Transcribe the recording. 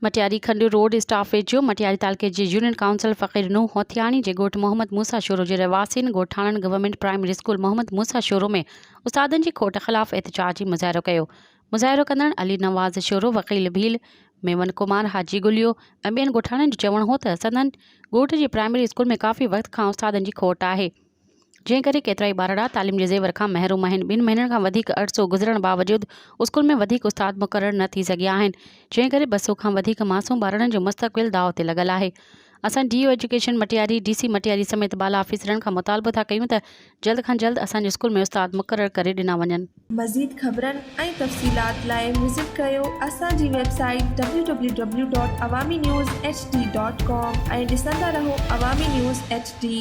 مٽياري کنڊ road staff ويجهو مٽياري تعلقي جي يونين ڪائونسل فقير نوح هوٿياڻي جي ڳوٺ محمد موسيٰ شورو جي رهواسين ڳوٺاڻن government primary school Muhammad Musa Shoro ۾ استادن جي کوٽ خلاف احتجاجي مظاهرو ڪيو. مظاهرو ڪندڙن علي نواز شورو، وڪيل ڀيل، ميون ڪمار، حاجي گليو ۽ ٻين ڳوٺاڻن جو چوڻ هو ته سندن ڳوٺ جي پرائمري اسڪول ۾ ڪافي وقت کان استادن جي کوٽ آهي. جنهن ڪري ڪيترائي ٻارڙا تعليم جي زيور کان محروم آهن، ٻن مهينن کان وڌيڪ عرصو گذرڻ باوجود اسڪول ۾ وڌيڪ استاد مقرر نه ٿي سگهيا آهن، جنهن ڪري 200 کان وڌيڪ معصوم ٻارڙن جو مستقبل داء تي لڳل آهي. اسان D O education Matiari, D C Matiari سميت بالا آفيسرن کان مطالبو ٿا ڪيون ته جلد کان جلد اسان جي اسڪول ۾ استاد مقرر ڪري ڏنا وڃن. مزيد خبرن ۽ تفصيلات لاء وزٽ ڪريو اسان جي website W W W dot Awami news H D dot com ۽ ڏسندا رهو عوامي نيوز ايڇ ڊي.